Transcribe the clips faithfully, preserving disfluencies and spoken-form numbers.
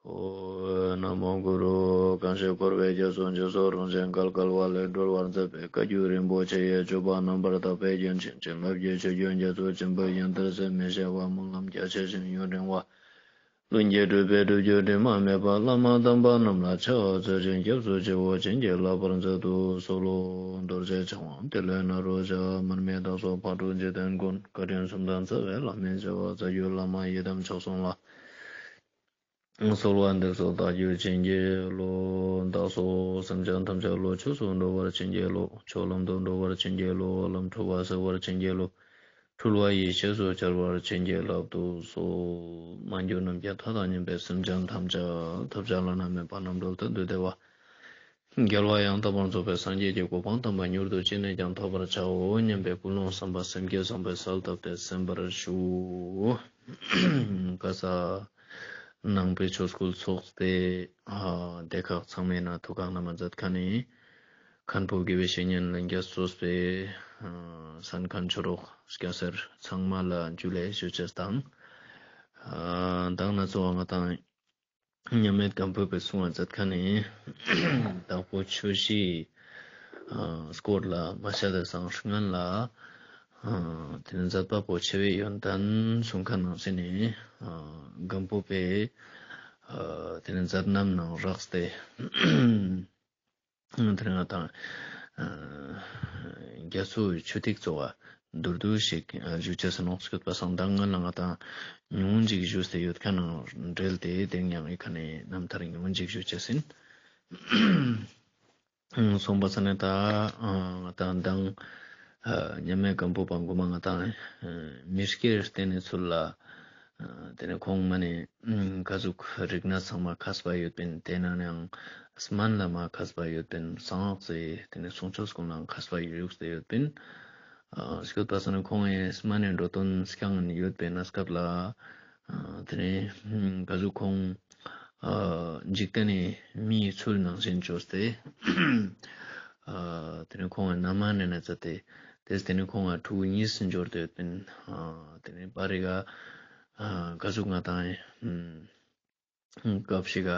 ན་མོ་གུ་རུ། གང་ཞིག་འཁོར་བའི་རྒྱ་མཚོ་འཇིགས་སུ་རུང་ཞིང་བརྒལ་དཀའ་བ་ལས་སྒྲོལ་བར་མཛད་པའི་བཀའ་བརྒྱུད་རིན་པོ་ཆེ་ཡི་སྤྱོད་པ་རྣམ་པར་དག་པའི་རྒྱན་ཅན་བྱིན་རླབས་ཀྱི་ཆུ་རྒྱུན་རྒྱ་མཚོ་ཆེན་པོའི་ཡང་ལྟར་ཟད་མི་ཤེས་པ་སྨོན་ལམ་རྒྱ་ཆེ་ཞིང་ཡུན་རིང་བ། ལྷུན་གྱིས་གྲུབ་པའི་སྒྲུབ་བརྒྱུད་དྲི་མ་མེད་པ་བླ་མ་དམ་པ་རྣམས་ལ་ཕྱག་འཚལ་ཞིང་སྐྱབས་སུ་མཆིའོ། བྱིན་གྱིས་བརླབ་པར་མཛད་དུ་གསོལ་ལོ། རྡོ་རྗེ་འཆང་དབང་ཏེ་ལོ་ནཱ་རོ་ཞབས། མར་མི་དྭགས་པོ་ཕག་གྲུ་འཇིག་རྟེན་མགོན། བཀའ་དྲིན་གསུམ་ལྡན་རྩ་བའི་བླ་མའི་ཞབས། རྩ་བརྒྱུད་བླ་མ་ཡི་དམ་མཆོག་གསུམ་ལ། གསོལ་བ་འདེབས་སོ་བདག་རྒྱུད་བྱིན་གྱིས་རློབས། བདག་སོགས་སེམས་ཅན་ཐམས་ཅད་བློ་ཆོས་སུ་འགྲོ་བར་བྱིན་གྱིས་རློབས། ཆོས་ལམ་དུ་འགྲོ་བར་བྱིན་གྱིས་རློབས། ལམ་འཁྲུལ་བ་སེལ་བར་བྱིན་གྱིས་རློབས། འཁྲུལ་བ་ཡེ་ཤེས་སུ་འཆར་བར་བྱིན་གྱིས་བརླབ་ཏུ་གསོལ། མ་གྱུར་ནམ་མཁའི་མཐའ་དང་མཉམ་པའི་སེམས་ཅན་ཐམས་ཅད་ཐོབ་བྱ་བླ་ན་མེད་པ་རྣམ་གྲོལ་དོན་དུ་བདེ་བ། རྒྱལ་བ་ཡང་དག་པར་རྫོགས་པའི་སངས་རྒྱས་ཀྱི་གོ་འཕང་དམ་པ་མྱུར་དུ་ཅི་ནས་ཀྱང་ཐོབ་པར་བྱའོ་སྙམ་པའི་ཀུན་སློང་བསམ་པ་སེམས་བསྐྱེད་བཟང་པོས་གསལ་བཏབ་སྟེ་གསན་པར་ཞུ། ཀ་ས། ནང་པའི་ཆོས་སྐུལ་ཚོགས་ཏེ་སྡེ་ཁག་ཚང་མའི་ནང་ཐུགས་ཁག་ན་མ་མཛད་མཁན་ནི་མཁན་པོ་དགེ་བའི་བཤེས་གཉེན་ལྷན་རྒྱས་གཙོས་པའི་གསན་མཁན་ཆོས་གྲོགས་སྐྱ་སེར་ཚང་མ་ལ་ཇུ་ལེ་ཞུ་ཅེས་དང་། ད་ང་ཚོ་ང་དང་མཉམ་མེད་སྒམ་པོ་པའི་གསུང་བ་མཛད་མཁན་ནི་དྭགས་པོ་ཆོས་གཞིས་སྐོར་ལ་མ་ཤད་དེ་སང་སྔན་ལ་དེ་ནི་མཛད་པ་པོ་ཆེ་བའི་ཡོན་ཏན་གསུང་མཁན་ནང་བཞིན་ནི་སྒམ་པོ་པའི་དེ་ནི་མཛད་རྣམ་ནང་རགས་ཏེ། དེ་ནི་ང་དང་རྒྱ་མཚོའི་ཆུ་ཐིགས་ཚོ་བ་མདོར་བསྡུས་ཤིག་ཞུ་ཅེས་ནོག་སྐྱོད་པ་སང་ད་ང་ལ་ང་དང་ཉུང་ངུ་ཅིག་ཞུས་ཏེ་ཡོད་མཁན་ནང་འབྲེལ་ཏེ་དེང་ཡང་ཨི་ཁ་ནས་རྣམ་ཐར་ཉུང་ངུ་ཅིག་ཞུ་ཅེས་ཡིན། སོང་པ་ས་ནས་ད་ང་དང་མདང་མཉམ་མེད་སྒམ་པོ་པ་མགོ་མ་ང་དང་མི་སྐྱེ་བརྟེན་ནས་ཚུལ་ལ། དེ་ནས་ཁོང་མ་ནས་ཀ་ཟུག་རིག་གནས་ཚང་མ་མཁས་པ་ཡོད་པིན། དེ་ནང་ནའང་སྨན་ལ་མ་མཁས་པ་ཡོད་པིན། གསང་སྔགས་སི་དེ་ནས་གསུང་ཆོས་ཀུན་ལའང་མཁས་པ་ཡོད་ཡོད་ཡོད་པིན། སྐྱོད་པ་ས་ནས་ཁོང་ངི་སྨན་ནི་འགྲོ་དོན་སྐྱང་ཡོད་པའི་གནས་སྐབས་ལ། དེ་ནས་ཀ་ཟུག་ཁོང་འཇིག་རྟེན་ནི་མིའི་ཚུལ་ནང་བཞིན་བཅོས་ཏེ། དེ་ནས་ཁོང་ངི་ན་མ་ནས་ན་ཙ་ཏེ། དེས་དེ་ནས་ཁོང་ང་ཕྲུ་གུ་གཉིས་སུ་འབྱོར་ཏེ་ཡོད་པིན། དེ་ནས་པར་རི་ག་ཀ་ཟུག་ང་དང་སྐབས་ཤིག་ག་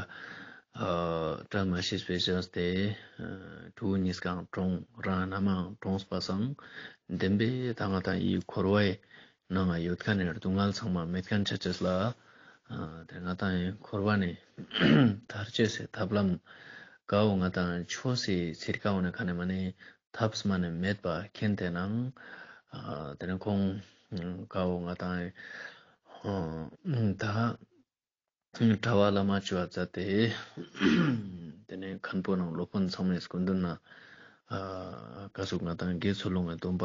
བཀྲ་མ་ཤིས་པའི་ཞག་སྟེ་ཕྲུ་གུ་གཉིས་ཀའང་གྲོངས། རང་ན་མའང་གྲོངས་པ་སང་བདེན་པའི་ད་ང་དང་ཡི་འཁོར་བའི་ནང་ང་ཡོད་མཁན་ནི་སྡུག་བསྔལ་ཚང་མ་མེད་མཁན་ཆ་ཅེས་ལ། དེ་ང་དང་ཡི་འཁོར་བ་ནས་ཐར་ཅེས་སི་ཐབས་ལམ་ཀ་བོ་ང་དང་ཆོས་སི་ཚིར་ཀ་བོ་ནི་ཁ་ནས་མ་ནི་ཐབས་མ་ནི་མེད་པ་མཁྱེན་ཏེ་ནང་། དེ་ནས་ཁོང་ཀ་བོ་ང་དང་ད་གྲྭ་པ་བླ་མ་བཅོ་བ་མཛད་དེ། དེ་ནས་མཁན་པོ་ནང་སློབ་དཔོན་ཚང་མའི་སྐུ་མདུན་ན་ཀ་ཟུག་ང་དང་དགེ་ཚུལ་སློང་ངི་སྡོམ་པ་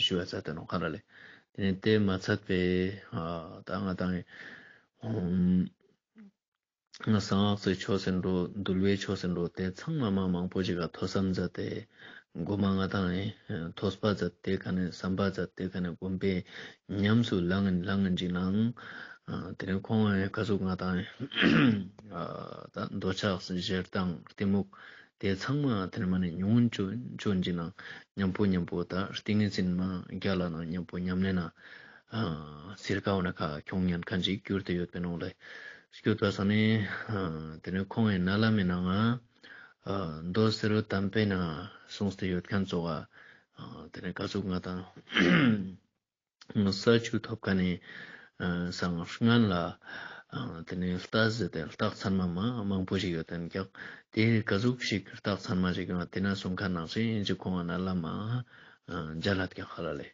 ཞུ་བ་མཛད་དེ་ནོག་ཁ་ར་ལེ། དེ་ནས་དེ་མ་ཚད་པའི་ད་ང་དང་གསང་སྔགས་སི་ཆོས་ཟེར་འགྲོ་འདུལ་བའི་ཆོས་ཟེར་འགྲོ་དེ་ཚང་མ་མ་མང་པོ་ཞིག་ག་ཐོས་བསམ་མཛད་དེ། མགོ་མ་ང་དང་ཐོས་པ་མཛད་དེ་ཁ་ནས་བསམ་པ་མཛད་དེ་ཁ་ནས་སྒོམ་པའི་ཉམས་སུ་བླངས་བླངས་ཅིག་ནང་། དེ་ནས་ཁོང་ངི་ཀ་ཟུག་ང་དང་ད་འདོད་ཆགས་ཞེ་སྡང་གཏི་མུག་དེ་ཚང་མ་དེ་ནས་མ་ནས་ཉུང་ངུ་ཅིག་ནང་མཉམ་པོ་མཉམ་པོ་ད་ཏིང་ངེ་འཛིན་མ་རྒྱལ་ལ་ནང་མཉམ་པོ་ཉམས་ལེན་ན་ཚིར་ཀ་བོ་ནི་ཁ་ཁྱོང་ཉན་མཁན་ཅིག་གྱུར་ཏེ་ཡོད་པའི་ནང་ལ། སྐྱོད་པ་སང་ནི་དེ་ནས་ཁོང་ངི་མནལ་ལམ་མི་ནང་ང་མདོ་བསེ་རུ་དམ་པའི་ནང་གསུངས་ཏེ་ཡོད་མཁན་ཙོགས་དེ་ནས་ཀ་ཟུག་ང་དང་ས་བཅུ་ཐོབ་མཁན་ནི་སང་སྔན་ལ་དེ་ནས་རྟགས་ཟེར་ཏེ་རྟགས་མཚན་མ་མ་མང་པོ་ཞིག་ཡོད་དེ་ནི་ཀྱག་དེ་ཀ་ཟུག་ཞིག་རྟགས་མཚན་མ་ཞིག་ཡོད་དེ་ན་གསུང་མཁན་ནང་བཞིན་ཅིག་ཁོང་ངི་མནལ་ལམ་མ་མཇལ་ལད་ཀྱག་ཁ་ར་ལེ།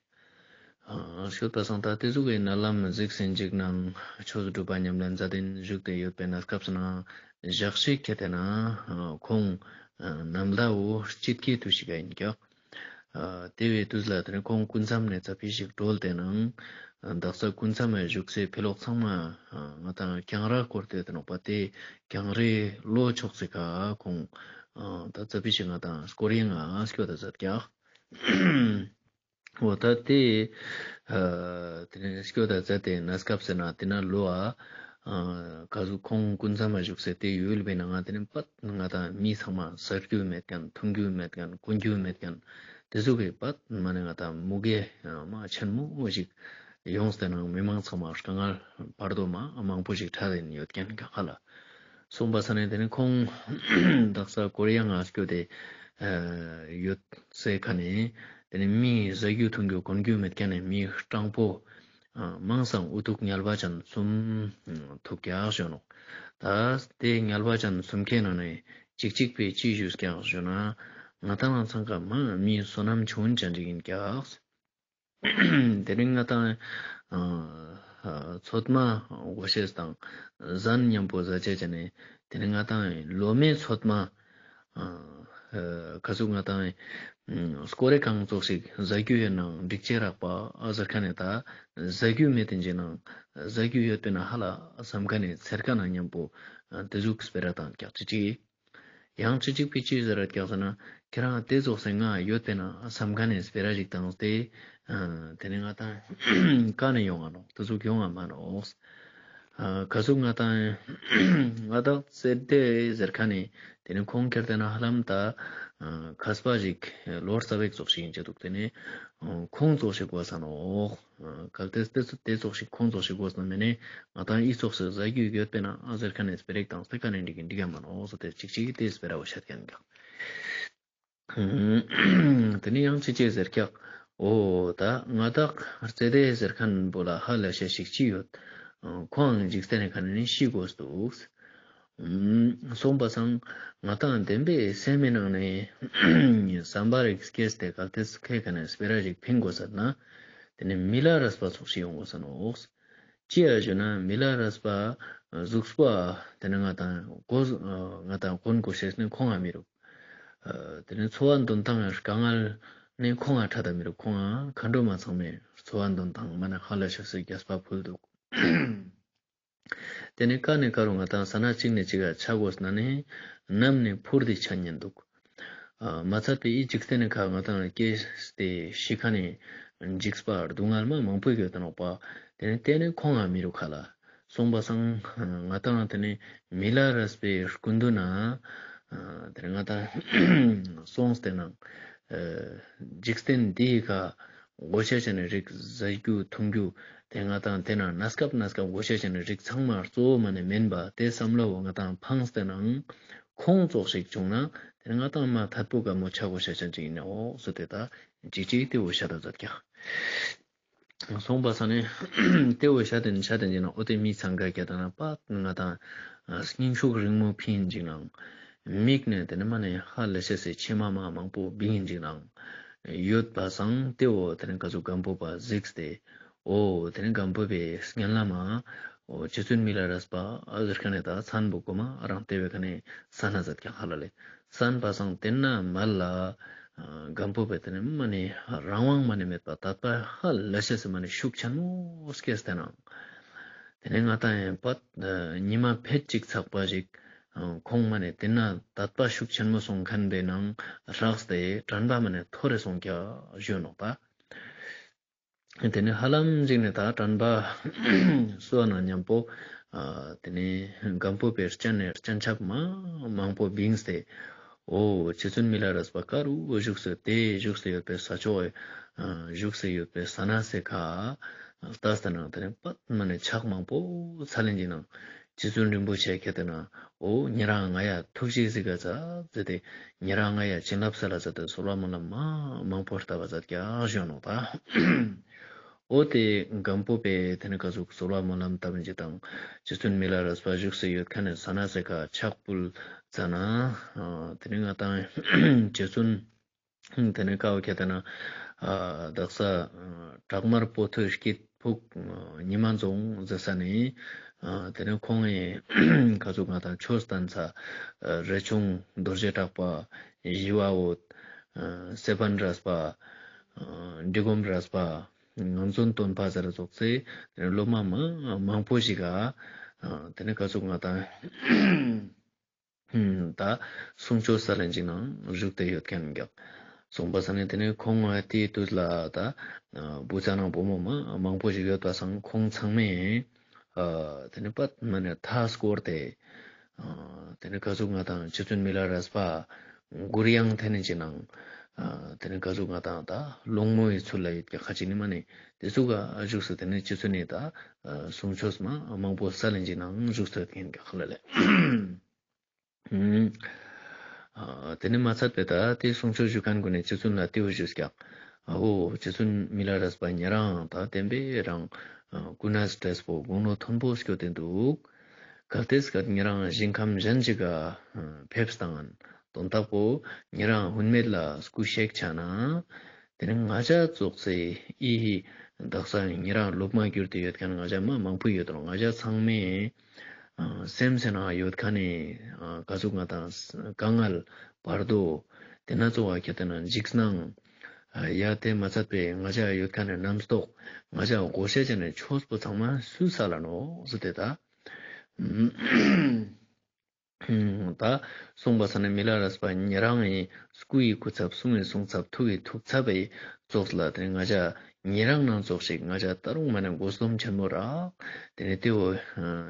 སྐྱོད་པ་སང་ད་དེ་ཟུག་གི་མནལ་ལམ་གཟིགས་ཟིན་ཅིག་ནང་ཆོས་སྒྲུབ་པ་ཉམས་ལེན་མཛད་དེ་བཞུགས་ཏེ་ཡོད་པའི་གནས་སྐབས་སུ་ན་ཞག་ཅིག་ཁེ་ཏེ་ན་ཁོང་ནམ་ཟླ་བོ་དཔྱིད་ཀའི་དུས་ཤིག་ག་ཡིན་ཀྱག་དེ་བའི་དུས་ལ་དེ་ནས་ཁོང་སྐུ་མཚམས་ནས་ཙ་པིག་ཞིག་གྲོལ་ཏེ་ནང་དག་ས་སྐུ་མཚམས་ནས་བཞུགས་སའི་ཕི་ལོག་ཚང་མ་ང་དང་གྱང་ར་བསྐོར་ཏེ་དེ་ནོག་པ་དེ་གྱང་རའི་ལོ་ཕྱོགས་སི་ཁ་ཁོང་ད་ཙ་པིག་ཞིག་ང་དང་སྐོར་ཡིན་ང་སྐྱོད་ད་མཛད་ཀྱག་འོ་ད་དེ། དེ་ནས་སྐྱོད་ད་མཛད་དེ་གནས་སྐབས་ཟེར་ན་དེ་ན་ལོ་ཨ། ཀ་ཟུག་ཁོང་སྐུ་མཚམས་མ་བཞུགས་སའི་དེ་ཡུལ་བའི་ནང་ང་དེ་ནས་པད་ང་དང་མི་ཚང་མ་ཟ་རྒྱུ་མེད་མཁན་འཐུང་རྒྱུ་མེད་མཁན་གོན་རྒྱུ་མེད་མཁན་དེ་ཟུག་གི་པད་མ་ནས་ང་དང་མུ་གེ་མ་ཆེན་མོ་ཞིག་ཡོངས་ཏེ་ནང་མི་མང་ཚང་མ་དཀའ་ངལ་བར་དོ་མ་མང་པོ་ཞིག་འཕྲད་དེ་ཡོད་མཁན་ཀྱག་ཁ་ལ། སོང་པ་ས་ནེ་ཏེ་ནེ་ཁོང་དག་ས་ཀོ་རི་ཡ་ང་སྐྱོད་དེ་ཡོད་སའི་ཁ་ནེ་ཏེ་ནེ་མི་ཟ་རྒྱུ་འཐུང་རྒྱུ་གོན་རྒྱུ་མེད་ཁན་ནི་མི་སྤྲང་པོ་མང་སང་འུ་ཐུག་ཉལ་བ་ཅན་གསུམ་ཐུག་ཀྱག་ཞུ་ནོག། ད་ཏེ་ཉལ་བ་ཅན་གསུམ་ཀའི་ནང་ནེ་ཅིག་ཅིག་པོའི་ཅི་ཞུས་ཀྱག་ཞུ་ན་ང་ཏང་ལ་ཚང་ཀ་མ་མི་བསོད་ནམས་ཆུང་ཅན་ཅིག་ཨིན་ཀྱག། ཏེ་རིང་ང་ཏང་ཨ་ཨ་ཚོད་མ་གོ་ཤེས་དང་ཟན་ཉམ་པོ་ཟ་ཅེས་ཅན་ནི་ཏེ་ནེ་ང་ཏང་ལོ་མའི་ཚོད་མ་ཨ་ཨ་ཁ་ཟུག་ང་ཏང་ཨ་སྐོར་རེ་གང་ཙོགས་ཤིག་ཟ་རྒྱུ་ཡོད་ནའང་འགྲིག་ཅེས་རག་པ་ཨ་ཟེར་ཁན་ནི་ད་ཟ་རྒྱུ་མེད་དེ་ཅིག་ནའང་ཟ་རྒྱུ་ཡོད་པེ་ན་ཧ་ལ་སམ་ཁན་ནི་ཚེར་ཁ་ནང་ཉམ་པོ་ཨ་ཏེ་ཟུག་སྤེ་ར་བཏང་ཀྱག་ཅིག་ཅིག། ཡང་ཅིག་ཅིག་པོའི་ཅི་ཟེར་ར་ཀྱག་ཟེར་ན་ཁྱེ་རང་ཏེ་ཙོགས་སེ་ང་ཡོད་པེ་ན་སམ་ཁན་ནི་སྤེ་ར་ཞིག་བཏང་སྟེ་ཨ་ཏེ་ནེ་ང་ཏང་ཀ་ནེ་ཡོང་ང་ནོག། ཏེ་ཟུག་ཡོང་ང་མ་ནོག། ཨ་ཁ་ཟུག་ང་ཏང་ང་ཏང་ཙེ་ཏེ་ཟེར་ཁན་ནི་ཏེ་ནེ་ཁོང་ཁྱེར་ཏེ་ན་ཧ་ལམ་ད་ཨ་མཁས་པ་ཞིག་ལོ་ཙཱ་བེ་ཙོགས་ཤིག་ཨིན་ཅེ་འདུག། ཏེ་ནེ་ཁོང་ཙོགས་ཤིག་གོས་ས་ནོག། གལ་ཏེ་ཏེ་ཙོགས་ཤིག་ཁོང་ཙོགས་ཤིག་གོས་ན་མེད་ན་ང་ཏང་འི་ཙོགས་སེ་ཟ་རྒྱུ་ཡོད་པེ་ན་ཨ་ཟེར་ཁན་ནི་སྤེ་ར་ཞིག་བཏང་སྟེ་ཀ་ནེ་འགྲིག་གིན་འགྲིག་ག་མ་ནོག་ཟེར་ཏེ་ཅིག་ཅིག་ཏེ་སྤེ་ར་བོ་ཤད་ཁན་ཀྱག། ཏེ་ནེ་ཡང་ཅིག་ཅིག་ཟེར་ཀྱག། འོ་ད་ང་དག་ཙེ་ཏེ་ཟེར་ཁན་བོ་ལ་ཧ་ལས་ཤེས་ཤིག་ཅི་ཡོད། ཁོང་འཇིག་རྟེན་ནི་ཁ་ནེ་ཤི་གོས་འདུག། སོང་པ་སང་ང་དང་བདེན་པའི་སེམས་མི་ནང་ནེ་བསམ་པ་རིག་སྐྱེས་ཏེ་གལ་ཏེ་ཁའི་ཁ་ནེ་སྤེ་ར་ཞིག་ཕིང་གོས་ཟེར་ན། ཏེ་ནེ་མི་ལ་རས་པ་ཚོགས་ཤིག་ཡོང་གོས་ཟེར་ནོག། ཅི་ཡ་ཞུ་ན་མི་ལ་རས་པ་གཟུགས་པོ་ཏེ་ནེ་ང་དང་གོ་ང་དང་གོན་གོས་ཤེས་ནི་ཁོང་ང་མི་རུག། ཏེ་ནེ་འཚོ་བ་འདོན་སྟངས་དཀའ་ངལ་ནི་ཁོང་ང་ཕྲད་ད་མི་རུག། ཁོང་ང་མཁའ་འགྲོ་མ་ཚང་མས་འཚོ་བ་འདོན་སྟངས་མ་ནེ་ཧ་ལས་ཤེས་སི་རྒྱས་པ་ཕུལ་འདུག། ཏེ་ནེ་ཀ་ནེ་ཀ་རུ་ང་དང་ས་ན་ཅིག་ནེ་ཅིག་ག་ཆ་གོས་ན་ནི་ནམ་ནེ་ཕུར་ཏེ་ཆ་ཉན་འདུག། མ་ཚད་པའི་འཇིག་རྟེན་ནི་ཁ་ང་དང་སྐྱེས་ཏེ་ཤི་ཁ་ནེ་འཇིགས་པ་སྡུག་བསྔལ་མ་མང་པོ་ཡོད་ནོག་པ། ཏེ་ནེ་ཏེ་ནེ་ཁོང་ང་མི་རུག་ཁ་ལ། སོང་པ་སང་ང་དང་ཏེ་ནེ་མི་ལ་རས་པའི་སྐུ་མདུན་ན་ཏེ་ནེ་ང་དང་སོང་སྟེ་ནང་འཇིག་རྟེན་འདིའི་ཁ་གོ་ཤེས་ཅན་ནི་རིགས་ཟ་རྒྱུ་འཐུང་རྒྱུ་ཏེ་ང་དང་ཏེ་ན་གནས་སྐབས་གནས་སྐབས་གོ་ཤེས་ཅན་ནི་རིགས་ཚང་མ་གཙོ་བོ་མ་ནེ་མེན་པ་ཏེ་བསམ་བློ་བོ་ང་དང་ཕངས་ཏེ་ནང་ཁོང་ཙོགས་ཤིག་བྱུང་ན་ཏེ་ནེ་ང་དང་མ་ཐད་པོ་ག་མོ་ཆ་གོ་ཤེས་ཅན་ཅིག་ཨིན་ནོག་ཟེར་ཏེ་ད་ཅིག་ཅིག་ཏེ་བོ་ཤད་ད་ཛད་ཀྱག། སོང་པ་སང་ནེ་ཏེ་བོ་ཤད་དེ་ནེ་ཤད་དེ་ཅིག་ན་འོ་ཏེ་མི་ཚང་ཀ་ཀྱ་ད་ན་པ་ང་དང་སྙིང་ཤུགས་རིང་མོ་ཕིན་ཅིག་ནང་མིག་ནེ་ཏེ་ནེ་མ་ནེ་ཧ་ལས་ཤེས་སི་མཆི་མ་མ་མང་པོ་བིང་ཅིག་ནང་ཡོད་པ་སང་ཏེ་བོ་ཏེ་ནེ་ག་ཟུག་སྒམ་པོ་པ་གཟིགས་ཏེ་འོ་ཏེ་ནེ་སྒམ་པོ་པའི་སྙན་ལམ་མ་འོ་རྗེ་བཙུན་མི་ལ་རས་པ་ཨ་ཟེར་ཁན་ནི་ད་མཚན་བོ་གོ་མ་རང་ཏེ་བོའི་ཁ་ནེ་ས་ན་ཛད་ཀྱག་ཧ་ལ་ལེ། སོང་པ་སང་ཏེ་ན་མ་ལ་སྒམ་པོ་པའི་ཏེ་ནེ་མ་ནེ་རང་དབང་མ་ནེ་མེད་པ་དད་པ་ཧ་ལས་ཤེས་སི་མ་ནེ་ཤུགས་ཆེན་མོ་སྐྱེས་ཏེ་ནང་ཏེ་ནེ་ང་དང་ཡང་པ་ཉི་མ་ཕེད་ཅིག་ཚག་པ་ཞིག་ཁོང་མ་ནེ་ཏེ་ན་དད་པ་ཤུགས་ཆེན་མོ་སོང་ཁན་པའི་ནང་རགས་ཏེ་དྲན་པ་མ་ནེ་ཐོ་རེ་སོང་ཀྱག་ཞུ་ནོག་ད། ཏེ་ནེ་ཧ་ལམ་ཞིག་ནེ་ད་དྲན་པ་སོ་ན་ཉམ་པོ་ཏེ་ནེ་སྒམ་པོ་པའི་སྤྱན་ནེ་སྤྱན་ཆབ་མ་མང་པོ་བིངས་ཏེ་འོ་རྗེ་བཙུན་མི་ལ་རས་པ་ཀ་རུ་བཞུགས་སེ་ཏེ་བཞུགས་སེ་ཡོད་པའི་ས་ཕྱོགས་བཞུགས་སེ་ཡོད་པའི་ས་ན་སི་ཁ་ལྟས་ཏེ་ནང་ཏེ་ནེ་པད་མ་ནེ་ཕྱག་མང་པོ་ཚ་ལེན་གྱི་ནང་རྗེ་བཙུན་རིན་པོ་ཆེ་ཁྱེར་ཏེ་ན་འོ་ཉེ་རང་ང་ཡ་ཐུགས་རྗེ་གཟིགས་ག་ཛད་ཟེར་ཏེ་ཉེ་རང་ང་ཡ་བྱིན་རླབས་སལ་ལ་ཛད་དེ་གསོལ་བ་སྨོན་ལམ་མ་མང་པོ་བཏབ་པ་ཛད་ཀྱག་ཞུ་ནོག་ད། འོ་ཏེ་སྒམ་པོ་པའི་ཏེ་ནེ་ག་ཟུག་གསོལ་བ་སྨོན་ལམ་བཏབ་ཅིག་དང་རྗེ་བཙུན་མི་ལ་རས་པ་བཞུགས་སེ་ཡོད་ཁན་ནི་ས་ན་སི་ཁ་ཕྱག་ཕུལ་ཙ་ན་ཏེ་ནེ་ང་དང་རྗེ་བཙུན་ཏེ་ནེ་ཀ་བོ་ཁྱེར་ཏེ་ན་དག་ས་བྲག་དམར་པོ་ཏི་སྐྱིད་ཕུག་ཉི་མ་རྫོང་ཟེར་ས་ནེ་ཏེ་ནེ་ཁོང་ངི་ག་ཟུག་ང་དང་ཆོས་སྟན་ས་རས་ཆུང་རྡོ་རྗེ་གྲགས་པ་ཞི་བ་འོད་སེ་བན་རས་པ་འབྲི་སྒོམ་རས་པ་ངམ་ཚོན་སྟོན་པ་ཟེར་ཙོགས་སེ་སློབ་མ་མ་མང་པོ་ཞིག་ག་ཏེ་ནེ་ག་ཟུག་ང་དང་ད་གསུང་ཆོས་སལ་ལེན་ཅིག་ནང་བཞུགས་ཏེ་ཡོད་ཁན་ཀྱག། སོང་པ་སང་ནེ་ཏེ་ནེ་ཁོང་ང་ཏེའི་དུས་ལ་ད་བུ་ཚ་ནང་བུ་མོ་མ་མང་པོ་ཞིག་ཡོད་པ་སང་ཁོང་ཚང་མས་ཏེ་ནེ་པད་མ་ནེ་མཐའ་སྐོར་ཏེ་ཏེ་ནེ་ག་ཟུག་ང་དང་རྗེ་བཙུན་མི་ལ་རས་པ་མགུར་དབྱངས་ཏེ་ནེ་ཅིག་ནང་ ཨ་དེ་ནི་ག་ཟུག་ང་དང་ད་སློང་མོའི་ཚུལ་ལ་ཡོད་ཀྱག་ཁ་ཅིག་ནི་མ་ནི་དེ་ཟུག་ག་བཞུགས་སེ་དེ་ནི་རྗེ་བཙུན་ནི་ད་གསུང་ཆོས་མ་མང་པོ་སལ་ལེན་ཅིག་ནང་བཞུགས་སེ་ཡོད་ཁན་ག་ཁ་ལ་ལེ། ཨ་དེ་ནི་མ་ཚད་པའི་ད་དེ་གསུང་ཆོས་ཞུ་ཁན་གུན་ནི་རྗེ་བཙུན་ལ་དེ་བོ་ཞུས་ཀྱག་ཨ་འོ་རྗེ་བཙུན་མི་ལ་རས་པ་ཉེ་རང་ད་བདེན་པའི་རང་ཨ་ཀུན་ནས་བཀྲེས་པོ་དགུང་ལོ་མཐོན་པོ་སྐྱོད་དེ་འདུག་གལ་ཏེ་སྐད་ཉེ་རང་ཞིང་ཁམས་གཞན་ཅིག་ག་ཕེབས་དང་དོན་དག་པོ་ཉེ་རང་ཧུན་མེད་ལ་སྐུ་གཤེགས་ཆ་ན། དེ་ནི་ང་ཞ་ཙོགས་སེ་ཨི་དག་ས་ཉེ་རང་སློབ་མ་གྱུར་ཏེ་ཡོད་ཁན་ང་ཞ་མ་མང་པོ་ཡོད་དོ། ང་ཞ་ཚང་མའི་ཨ་སེམས་སི་ནང་ཡོད་ཁན་ནི་ཨ་ག་ཟུག་ང་དང་དཀའ་ངལ་བར་དོ་དེ་ན་ཙོགས་ཁྱེར་ཏེ་ན་འཇིགས་སྣང་ཨ་ཡ་དེ་མ་ཚད་པའི་ང་ཞ་ཡོད་ཁན་ནི་རྣམ་རྟོག་ང་ཞ་གོ་ཤེས་ཅན་ནི་ཆོས་པོ་ཚང་མ་སུས་སལ་ལ་ནོག་ཟེར་ཏེ་ད། ད་གསུངས་པ་སང་ནི་མི་ལ་རས་པ་ཉེ་རང་ངི་སྐུ་ཡི་སྐུ་ཚབ་གསུང་ངི་གསུང་ཚབ་ཐུགས་ཀྱི་ཐུགས་ཚབ་པའི་ཙོགས་ལ་དེ་ནི་ང་ཞ་ཉེ་རང་ནང་ཙོགས་ཤིག་ང་ཞ་ད་རུང་མ་ནི་སྒོ་སྡོམ་ཆེན་མོ་རག་དེ་ནི་དེ་བོ་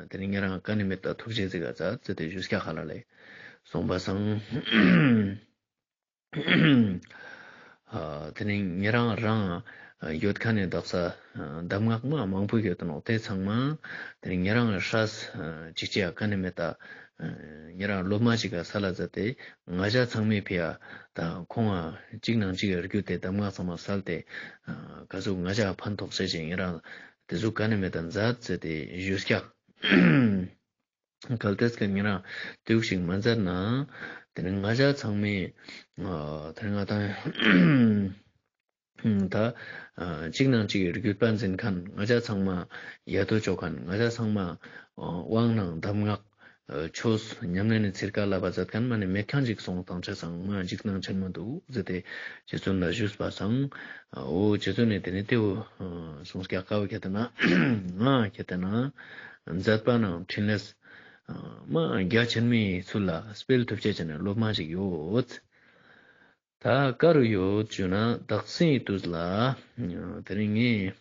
དེ་ནི་ཉེ་རང་ཀ་ནེ་མེད་ད་ཐུགས་རྗེ་གཟིགས་ག་ཛད་ཟེར་ཏེ་ཞུས་ཀྱག་ཧ་ལ་ལེ། གསུངས་པ་སང་ཨ་དེ་ནི་ཉེ་རང་རང་ཡོད་ཁན་ནི་དག་ས་གདམས་ངག་མ་མང་པོ་ཡོད་དོ་ནོག་དེ་ཚང་མ་དེ་ནི་ཉེ་རང་ཧྲས་ཅིག་ཅིག་ཡ་ཀ་ནེ་མེད་ད་ཉེ་རང་སློབ་མ་ཅིག་ག་སལ་ལ་ཛད་དེ་ང་ཞ་ཚང་མའི་ཕི་ཡ་ད་ཁོང་ང་ཅིག་ནང་ཅིག་གྱུར་ཏེ་གདམས་ངག་ཚང་མ་སལ་ཏེ་ག་ཟུག་ང་ཞ་ཕན་ཐོགས་ཤེས་ཅན་ཉེ་རང་དེ་ཟུག་ཀ་ནེ་མེད་ད་ཛད་ཟེར་ཏེ་ཞུས་ཀྱག་གལ་ཏེ་ཀ་ཉེ་རང་དེ་ཟུག་ཞིག་མ་ཛད་ན་དེ་ནི་ང་ཞ་ཚང་མའི་ཨ་དེ་ནི་ང་དང་ད་ཨ་ཅིག་ནང་ཅིག་གྱུར་པ་ཟེར་ཁན་ང་ཞ་ཚང་མ་ཡ་ཏོ་ཅོ་ཁན་ང་ཞ་ཚང་མ་ཨ་དབང་ནང་གདམས་ངག་ཨ་ཆོས་ཉམས་ལེན་ནི་ཚིར་ཀ་ལ་བ་ཛད་ཁན་མ་ནི་མེད་ཁན་ཅིག་སོང་དང་ཆ་ཚང་མ་འཇིགས་སྣང་ཆེན་མོ་འདུག་ཟེར་ཏེ་རྗེ་བཙུན་ལ་ཞུས་པ་སང་ཨ་འོ་རྗེ་བཙུན་ནི་དེ་ནི་དེ་བོ་ཨ་གསུངས་ཀྱག་ག་བོ་ཁྱེར་ཏེ་ན་ང་ཁྱེར་ཏེ་ན་མཛད་པ་ནང་ཕྲིན་ལས་ཨ་མ་རྒྱ་ཆེན་མོའི་ཚུལ་ལ་སྤེལ་ཐུབ་ཅེས་ཅན་ནི་སློབ་མ་ཞིག་ཡོད། ད་ག་རུ་ཡོད་ཞུ་ན་དག་སའི་དུས་ལ་དེ་རིང་ངས་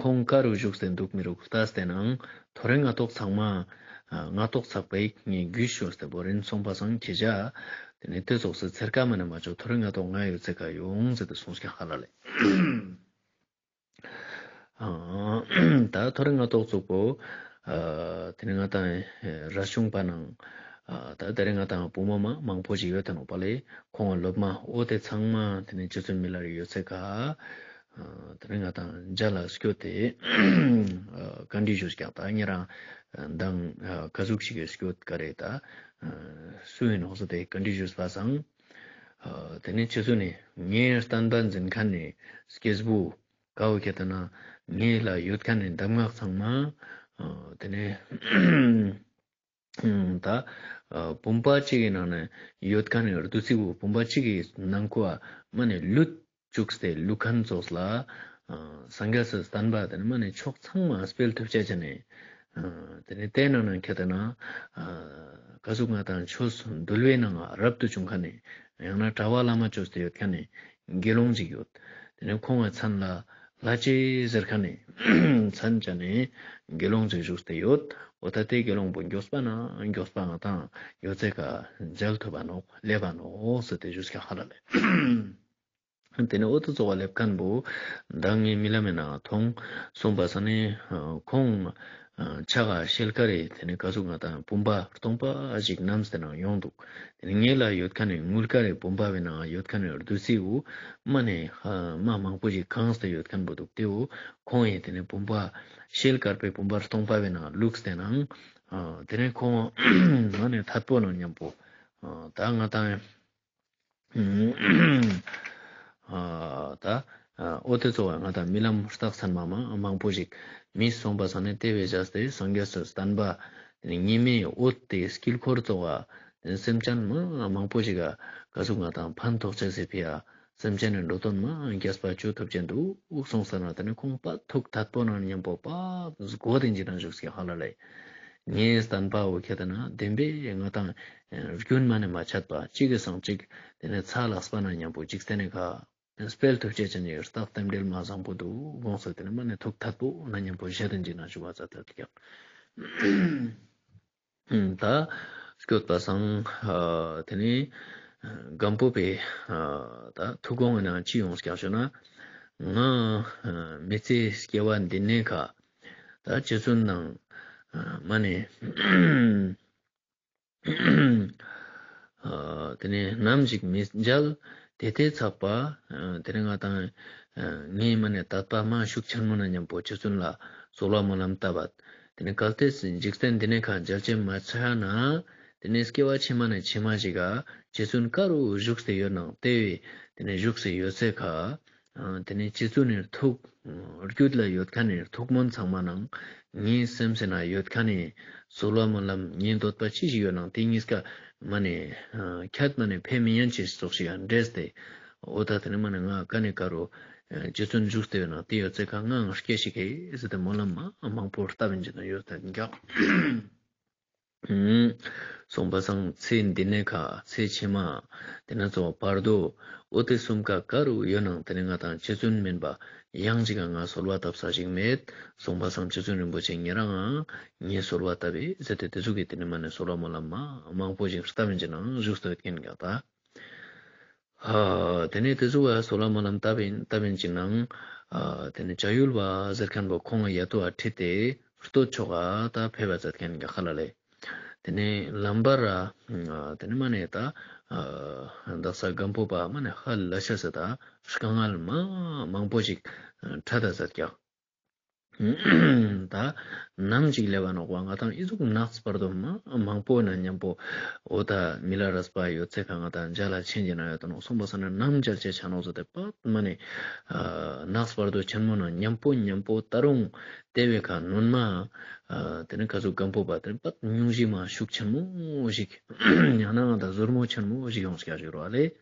ཁོང་ག་རུ་བཞུགས་ཏེ་འདུག་མི་རུག་ལྟས་ཏེ་ནང་ཐོ་རེ་ངག་ཐོག་ཚང་མ་ངག་ཐོག་ཚགས་པའི་ངས་རྒྱུས་ཤོར་ཏེ་བོ་རིན་སོང་པ་སང་ཁྱེད་ཅག་དེ་ནི་དེ་ཙོགས་སི་ཚེར་ཀ་མ་ནེ་མ་ཆོག་ཐོ་རེ་ངག་ཐོག་ང་ཡོད་ཚད་ཀ་ཡོང་ཟེར་ཏེ་གསུངས་ཀྱག་ཧ་ལ་ལེ། ཨ་ད་ཐོ་རེ་ངག་ཐོག་ཚུགས་པོ་ཨ་དེ་ནི་ང་དང་ར་ཆུང་པ་ནང་ཨ་ད་དེ་རིང་ང་དང་བུ་མོ་མ་མང་པོ་ཞིག་ཡོད་དེ་ནོག་པ་ལེ། ཁོང་སློབ་མ་འོ་དེ་ཚང་མ་དེ་ནི་རྗེ་བཙུན་མི་ལ་རས་ཡོད་ཚད་ཀ་ཨ་དེ་ནི་ང་དང་མཇལ་ལ་སྐྱོད་དེ་ཨ་བཀའ་འདྲི་ཞུས་ཀྱག་ད་ཉེ་རང་མདང་ཨ་ག་ཟུག་ཞིག་གི་སྐྱོད་ག་རེ་ད་ཨ་སུ་ཡིན་ནོག་ཟེར་ཏེ་བཀའ་འདྲི་ཞུས་པ་སང་ཨ་དེ་ནི་རྗེ་བཙུན་ནི་ངའི་བསྟན་པ་འཛིན་ཁན་ནི་སྐྱེས་བུ་ག་བོ་ཁྱེར་ཏེ་ན་ངའི་ལ་ཡོད་ཁན་ནི་གདམས་ངག་ཚང་མ་ཨ་དེ་ནི་ད་ཨ་བུམ་པ་གཅིག་གི་ནང་ན་ཡོད་ཁན་ནི་བདུད་རྩི་བོ་བུམ་པ་གཅིག་གི་ནང་ཁོ་མ་ནེ་ལུད་བཅུག་སྟེ་ལུད་ཁན་ཙོགས་ལ་ཨ་སངས་རྒྱས་སི་བསྟན་པ་དེ་ནི་མ་ནེ་ཕྱོགས་ཚང་མ་སྤེལ་ཐུབ་ཅེས་ཅན་ནི་ཨ་དེ་ནི་དེ་ནང་ན་ཁྱེར་ཏེ་ན་ཨ་ག་ཟུག་ང་དང་ཆོས་འདུལ་བའི་ནང་རབ་ཏུ་བྱུང་ཁན་ནི་ཡང་ན་གྲྭ་པ་བླ་མ་བཅོས་ཏེ་ཡོད་ཁན་ནི་དགེ་སློང་ཅིག་ཡོད། དེ་ནི་ཁོང་ངི་མཚན་ལ་ལྷ་རྗེ་ཟེར་ཁན་ནི་མཚན་ཅན་ནི་དགེ་སློང་ཅིག་བཞུགས་ཏེ་ཡོད། འོ་ད་དེ་དགེ་སློང་པོ་མགྱོགས་པ་ན་མགྱོགས་པ་ང་དང་ཡོད་ཚད་ཀ་མཇལ་ཐུབ་པ་ནོག་སླེབས་པ་ནོག་ཟེར་ཏེ་ཞུས་ཀྱག་ཧ་ལ་ལེ། དེ་ནི་འོ་དེ་ཙོགས་པ་སླེབས་ཁན་བོ་མདང་ངའི་རྨི་ལམ་མི་ནང་མཐོང་གསུངས་པ་སང་ནི་ཁོང་ཕྱག་ག་ཤེལ་དཀར་རི་དེ་ནི་ག་ཟུག་ང་དང་བུམ་པ་སྟོང་པ་ཞིག་བསྣམས་ཏེ་ནང་ཡོང་འདུག་དེ་ནི་ངའི་ལ་ཡོད་ཁན་ནི་དངུལ་དཀར་རི་བུམ་པ་བོའི་ནང་ཡོད་ཁན་ནི་བདུད་རྩི་བོ་མ་ནེ་མ་མང་པོ་ཞིག་གང་སྟེ་ཡོད་ཁན་བོ་འདུག་དེ་བོ་ཁོང་ངི་དེ་ནི་བུམ་པ་ཤེལ་དཀར་པོའི་བུམ་པ་སྟོང་པ་བོའི་ནང་བླུགས་ཏེ་ནང་དེ་ནི་ཁོང་མ་ནེ་ཐད་པོ་ནང་མཉམ་པོ་ད་ང་དང་ཨ་ད་ཨ་འོ་དེ་ཙོགས་ང་དང་རྨི་ལམ་རྟགས་མཚན་མ་མ་མང་པོ་ཞིག་རྨིས་སོང་པ་སང་ནི་དེ་བས་བྱས་ཏེ་སངས་རྒྱས་སི་བསྟན་པ་ཉི་མའི་འོད་དེ་དཀྱིལ་འཁོར་ཙོགས་པ་སེམས་ཅན་མ་མང་པོ་ཞིག་ག་ག་ཟུག་ང་དང་ཕན་ཐོགས་ཅེས་སི་ཕི་ཡ་སེམས་ཅན་ནི་འགྲོ་དོན་མ་རྒྱས་པ་ཅོ་ཐུབ་ཅེན་འདུག་གསུངས་ས་ན་དེ་ནི་ཁོང་པ་ཐུགས་ཐད་པོ་ནང་མཉམ་པོ་པ་སྒོ་དེ་འཇིག་ན་བཞུགས་ཀྱག་ཧ་ལ་ལེ། ངའི་བསྟན་པ་བོ་ཁྱེར་ཏེ་ན་བདེན་པའི་ང་དང་རྒྱུན་མ་ནེ་མ་ཆད་པ་གཅིག་གི་སང་གཅིག་དེ་ནི་ཚ་ལགས་པ་ན་མཉམ་པོ་འཇིག་རྟེན་ནི་ཁ་སྤེལ་ཐུབ་ཅེས་ཅན་ནི་རྟགས་རྟེན་འབྲེལ་མ་བཟང་པོ་འདུག་དགོངས་སེ་དེ་ནི་མ་ནེ་ཐུགས་ཐད་པོ་ན་མཉམ་པོ་བཞེས་ཏེ་འཇིག་ན་བཞུགས་པ་ཙ་ཐད་ཀྱག་ད་སྐྱོད་པ་སང་ཨ་དེ་ནི་ སྒམ་པོ་པའི་ད་ཐུགས་དགོངས་ནང་ཅི་ཡོངས་ཀྱང་ཞུ་ན། ང་མི་ཚེའི་སྐྱེ་བ་འདི་ནས་ཁ་ད་རྗེ་བཙུན་ནང་མ་ནས། ཨ་དེ་ནས་ནམ་ཞིག་མི་མཇལ། དེ་དེ་ཚགས་པ། ཨ་དེ་ནས་ང་དང་ཨ་ངའི་མ་ནས་དད་པ་མ་ཤུགས་ཆེན་མོ་ན་མཉམ་པོ་རྗེ་བཙུན་ལ་གསོལ་བ་སྨོན་ལམ་བཏབ་པ། དེ་ནས་གལ་ཏེ་འཇིག་རྟེན་འདི་ནས་ཁ་མཇལ་ཅེས་མ་ཆགས་ན། དེ་ནས་སྐྱེ་བ་ཕྱི་མ་ནས་ཕྱི་མ་ཞིག་ག་རྗེ་བཙུན་ག་རུ་བཞུགས་ཏེ་ཡོད་ནང་དེ་བས་དེ་ནས་བཞུགས་ཏེ་ཡོད་ཚེ་ཁ། ཨ་དེ་ནས་རྗེ་བཙུན་ནི་ཐུགས་རྒྱུད་ལ་ཡོད་མཁན་ནི་ཐུགས་སྨོན་ཚང་མ་ནང་ངའི་སེམས་སེ་ན་ཡོད་མཁན་ནི་གསོལ་བ་སྨོན་ལམ་ངའི་འདོད་པ་ཅི་ཞིག་ཡོད་ནང་དེ་གཉིས་ཀ་མ་ནས་ཨ་ཁྱད་མ་ནས་ཕེ་མི་ཡན་ཅེས་ཙོགས་ཤིག་ཡང་འདྲེས་ཏེ། འོ་ད་དེ་ནས་མ་ནས་ང་ཀ་ནས་ཀ་རུ་ཨ་རྗེ་བཙུན་བཞུགས་ཏེ་ཡོད་ནང་དེ་ཡོད་ཚེ་ཁ་ང་སྐྱེ་ཞིག་གི་ཟེར་ཏེ་སྨོན་ལམ་མ་མང་པོ་བཏབ་ཡིན་ཅེ་ན་ཡོད་ད་འགག་སོང་པ་སང་ཚེ་འདི་ནས་ཁ་ཚེ་ཕྱི་མ། དེ་ནས་ཚོ་བར་དོ། འོ་དེ་གསུམ་ཀ་ག་རུ་ཡོད་ནང་དེ་ནས་ང་དང་རྗེ་བཙུན་མིན་པ་ཡང་ཅིག་ང་གསོལ་བ་བཏབ་ས་ཞིག་མེད། སོང་པ་སང་རྗེ་བཙུན་རིན་པོ་ཆེ་ཉེ་རང་ངའི་གསོལ་བ་བཏབ་པའི་ཟེར་ཏེ་དེ་ཟུག་གི་དེ་ནས་མ་ནས་གསོལ་བ་སྨོན་ལམ་མ་མང་པོ་ཞིག་བཏབ་ཡིན་ཅེ་ནང་བཞུགས་སྟོད་མཁན་ག་ད། ཨ་དེ་ནས་དེ་ཟུག་ག་གསོལ་བ་སྨོན་ལམ་བཏབ་ཡིན་བཏབ་ཡིན་ཅིག་ནང་། ཨ་དེ་ནས་བྱ་ཡུལ་བ་ཟེར་མཁན་པོ་ཁོང་ཡ་ཏོ་ཨ་ཁྲིད་དེ་སྟོད་ཕྱོགས་ཨ་ད་ཕེབས་པ་མཛད་མཁན་ག་ཁ་ལ་ལེ། དེ་ནས་ལམ་བར་ཨ་དེ་ནས་མ་ནས་ད་ཨ་དག་ས་སྒམ་པོ་པ་མ་ནས་ཧ་ལ་ཤ་ས་ད་དཀའ་ངལ་མ་མང་པོ་ཞིག་ཨ་འཕྲད་ད་མཛད་ཀྱག་ད་ནམ་ཞིག་ལེབ་བ་ནོག་པ་ང་དང་ཨི་ཟུག་ནགས་བར་དོ་མ་མང་པོ་ན་མཉམ་པོ་འོ་ད་མི་ལ་རས་པ་ཡོད་ཚེ་ཁ་ང་དང་མཇལ་ལ་ཆེན་གྱི་ན་ཡོད་དོ་ནོག་སོང་པ་ས་ན་ནམ་མཇལ་ཆེ་ཆ་ནོག་ཟེར་ཏེ་པད་མ་ནས་ཨ་ནགས་བར་དོ་ཆེན་མོ་ན་མཉམ་པོ་མཉམ་པོ་ད་རུང་དེ་བས་ཁ་ནུན་མ་ཨ་དེ་ནས་ཁ་ཟུག་སྒམ་པོ་པ་དེ་ནས་པད་སྙུང་གཞི་མ་ཤུགས་ཆེན་མོ་ཞིག་ཡང་ན་ང་དང་ཟུར་མོ་ཆེན་མོ་ཞིག་ཡོང་ཀྱག་ཞུ་རོགས་ཨ་ལེ།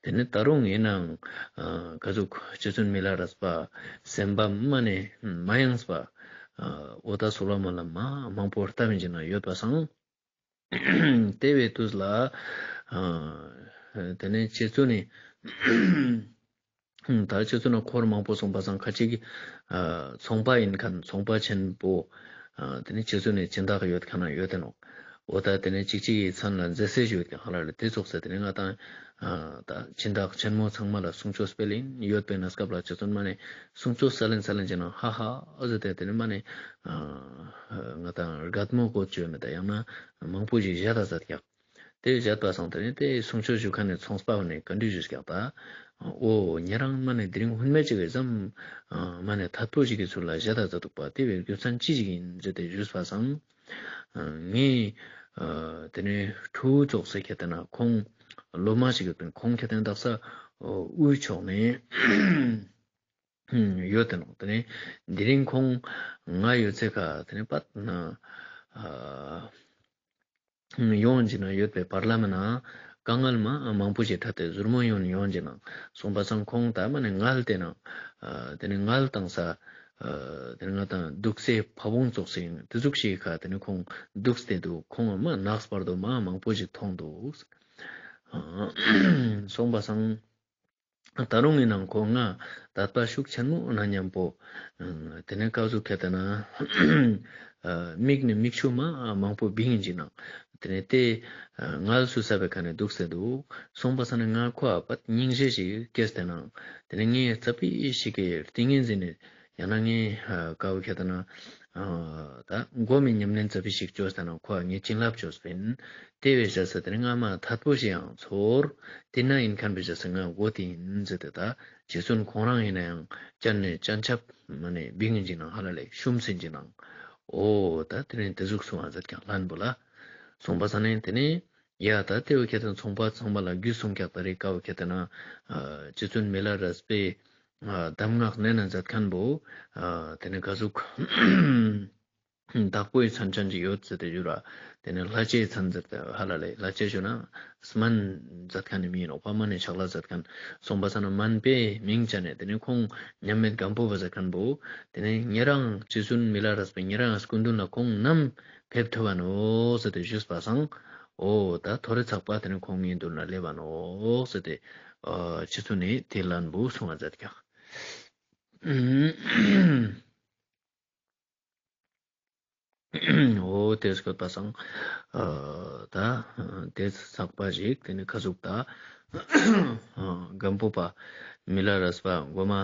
དེ་ནས་ད་རུང་ཡིན་ནའང་ཨ་ག་ཟུག་རྗེ་བཙུན་མི་ལ་རས་པ་སེམས་པ་མ་ནས་མ་ཡེངས་པ་ཨ་འོ་ད་གསོལ་བ་སྨོན་ལམ་མ་མང་པོ་བཏབ་ཡིན་ཅེ་ན་ཡོད་པ་སང་། དེ་བའི་དུས་ལ་ཨ་དེ་ནས་རྗེ་བཙུན་ནི་ད་རྗེ་བཙུན་ན་འཁོར་མང་པོ་སོང་པ་སང་ཁ་ཅིག་ཨ་ཚོང་པ་ཡིན་མཁན་ཚོང་པ་ཆེན་པོ་ཨ་དེ་ནས་རྗེ་བཙུན་ནི་སྦྱིན་བདག་ཡོད་མཁན་ན་ཡོད་དེ་ནོག་འོ་ད་དེ་ནས་གཅིག་གཅིག་གི་མཚན་ལ་མཛེས་སེ་ཞུ་ཡོད་ཀྱང་ཧ་ལ་ལ་དེ་ཙོགས་སེ་དེ་ནས་ང་དང་ཨ་ད་སྦྱིན་བདག་ཆེན་མོ་ཚང་མ་ལ་གསུང་ཆོས་སྤེལ་ཡིན་ཡོད་པའི་གནས་སྐབས་ལ་རྗེ་བཙུན་མ་ནས་གསུང་ཆོས་སལ་ཡིན་སལ་ཡིན་ཅེ་ན་ཧ་ཧ་ཨ་ཟེར་ཏེ་དེ་ནས་མ་ནས་ཨ་ང་དང་རྒད་མོ་གོ་ཅོས་མེད་ད་ཡང་ན་མང་པོ་ཞིག་བཞད་ད་ཟེར་ཀྱང་དེ་བཞད་པ་སང་དེ་ནས་དེ་གསུང་ཆོས་ཞུ་མཁན་ནས་ཚོང་པ་ནས་བཀའ་འདྲི་ཞུས་ཀྱང་ད་འོ་ཉེ་རང་མ་ནས་དེ་རིང་ཧུན་མེད་ཅིག་གི་ཙམ་མ་ནས་ཐད་པོ་ཞིག་གི་ཚུལ་ལ་བཞད་ད་ཟེར་འདུག་པ་དེ་བའི་རྒྱུ་མཚན་ཅི་ཞིག་ཡིན་ཟེར་ཏེ་ཞུས་པ་སང་། ངས་ཨ་དེ་ནས་ཕྲུ་གུ་ཙོགས་སེ་ཁྱེར་ཏེ་ན་ཁོང་ལོ་མ་ཞིག་ཡོད་པིན། ཁོང་ཁྱེར་ཏེ་ན་དག་ས་དབུས་ཕྱོགས་ནས་ཡོད་དེ་ནོག་དེ་ནས་དེ་རིང་ཁོང་ང་ཡོད་ཚད་ཁ་དེ་ནས་པད་ན་ཨ་ཡོང་ཅེ་ན་ཡོད་པའི་བར་ལམ་ན་དཀའ་ངལ་མ་མང་པོ་ཞིག་འཕྲད་དེ་ཟུར་མོ་ཡོང་ཡོང་ཅེ་ན་སོང་པ་སང་ཁོང་ད་མ་ནས་ངལ་ཏེ་ན་ཨ་དེ་ནས་ངལ་བཏང་ས་ཨ་དེ་ནས་ང་དང་འདུག་སའི་ཕ་བོང་ཙོགས་སེ་དེ་ཟུག་ཞིག་ཁ་དེ་ནས་ཁོང་འདུག་སྟེ་འདུག་ཁོང་མ་ནགས་བར་དོ་མ་མང་པོ་ཞིག་མཐོང་འདུག་སོང་པ་སང་ད་རུང་ཡིན་ནང་ཁོ་ང་དད་པ་ཤུགས་ཆེན་མོ་ན་མཉམ་པོ་དེ་ནས་ཀ་ཟུག་ཁྱེར་ཏེ་ན་མིག་ནས་མིག་ཆུ་མ་མང་པོ་བིང་ཡིན་ཅིག་ནང་དེ་ནས་དེ་ངལ་གསོ་ས་བའི་ཁ་ནས་འདུག་སྟེ་འདུག་སོང་པ་སང་ནས་ང་ཁོ་ཨ་པད་སྙིང་རྗེ་ཞིག་སྐྱེས་ཏེ་ནང་དེ་ནས་ངས་ཙ་པིག་ཞིག་གི་ཏིང་ངེ་འཛིན་ནས་ཡང་ན་ངས་ཀ་བོ་ཁྱེར་ཏེ་ན་ད་སྒོམ་མི་ཉམས་ལེན་ཙ་པིག་ཞིག་བཅོས་ཏེ་ན་ཁོ་ངས་བྱིན་རླབས་བཅོས་པིན། དེ་བས་བྱས་ཙང་དེ་ནས་ང་མ་ཐད་པོ་ཞིག་ཡང་ཚོར། དེ་ན་ཡིན་མཁན་བས་བྱས་ཙང་ང་མགོ་དེ་ཡིན་ཟེར་ཏེ་ད་རྗེ་བཙུན་ཁོང་རང་ཡིན་ན་ཡང་སྤྱན་ནས་སྤྱན་ཆབ་མ་ནས་བིང་ཡིན་ཅིག་ནང་ཧ་ལ་ལས་ཤུམ་སིན་ཅིག་ནང་འོ་ད་དེ་ནས་དེ་ཟུག་གསུང་བ་མཛད་ཀྱང་ལན་པོ་ལ་སོང་པ་སང་ནས་དེ་ནས་ཡ་ད་དེ་བོ་ཁྱེར་ཏེ་ཚོང་པ་ཚང་མ་ལ་རྒྱུས་གསུང་ཀྱག་ད་རེ་ཀ་བོ་ཁྱེར་ཏེ་ན་རྗེ་བཙུན་མི་ལ་རས་པའི་གདམས་ངག་གནད་ན་མཛད་མཁན་པོ་དེ་ནས་ག་ཟུག་བདག་པོའི་མཚན་ཅན་ཅིག་ཡོད་ཟེར་ཏེ་ཞུ་ར། དེ་ནས་ལྷ་ལྕེའི་མཚན་ཟེར་ཏེ་ཧ་ལ་ལས་ལྷ་ལྕེ་ཞུ་ན་སྨན་མཛད་མཁན་ནི་མིང་ཡིན་ནོག་པ། སྨན་ནི་ཕྱག་ལས་མཛད་མཁན་སོང་པ་སང་ན་སྨན་པའི་མིང་བྱས་ནས་དེ་ནས་ཁོང་མཉམ་མེད་སྒམ་པོ་པ་ཟེར་མཁན་པོ་དེ་ནས་ཉེ་རང་རྗེ་བཙུན་མི་ལ་རས་པའི་ཉེ་རང་སྐུ་མདུན་ལ་ཁོང་ནམ་ཕེབས་ཐུབ་བ་ནོག་ཟེར་ཏེ་ཞུས་པ་སང་འོ་ད་ཐོ་རེ་ཚག་པ་དེ་ནས་ཁོང་ངའི་མདུན་ལ་སླེབས་བ་ནོག་ཟེར་ཏེ་རྗེ་བཙུན་ནི་དེ་ལན་པོ་གསུང་བ་མཛད་ཀྱག་འོ་དེ་སྐོར་པ་སང་ཨ་ད་དེ་ཚགས་པ་ཞིག་དེ་ནི་ཁ་ཟུག་ད་སྒམ་པོ་པ་མི་ལ་རས་པ་མགོ་མ་ཨ་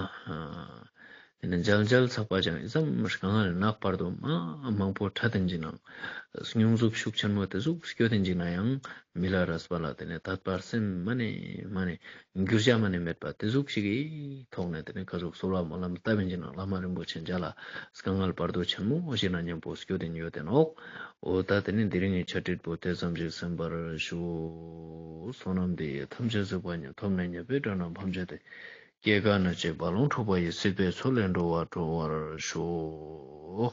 དེ་ནི་མཇལ་མཇལ་ཚགས་པ་ཅང་ཨི་ཙམ་དཀའ་ངལ་ནག་བར་དོ་མ་མང་པོ་ཕྲད་དེན་ཅིག་ནང་སྙུང་འཛུགས་ཤུགས་ཆེན་མོ་དེ་ཟུག་སྐྱོད་དེན་ཅིག་ན་ཡང་མི་ལ་རས་པ་ལ་དེ་ནི་དད་པ་སེམས་མ་ནེ་མ་ནེ་འགྱུར་བྱ་མ་ནེ་མེད་པ་དེ་ཟུག་ཞིག་གི་ཐོག་ནས་དེ་ནི་ཁ་ཟུག་གསོལ་བ་སྨོན་ལམ་བཏབ་ཡིན་ཅིག་ན་བླ་མ་རིན་པོ་ཆེ་མཇལ་ལ་དཀའ་ངལ་བར་དོ་ཆེན་མོ་ཞིག་ན་མཉམ་པོ་སྐྱོད་དེན་ཡོད་དེ་ནོག། འོ་ད་དེ་ནི་དེ་རིང་གི་ཆ་འགྲིག་པོ་དེ་ཙམ་ཞིག་གསན་པར་ཞུ། བསོད་ནམས་འདི་ཡིས་ཐམས་ཅད་གཟིགས་པ་ཉིད། ཐོབ་ནས་ཉེས་པའི་དགྲ་རྣམས་ཕམ་བྱས་ཏེ། སྐྱེ་རྒ་ན་འཆིའི་རྦ་ཀློང་འཁྲུགས་པ་ཡི། སྲིད་པའི་མཚོ་ལས་འགྲོ་བ་སྒྲོལ་བར་ཤོག།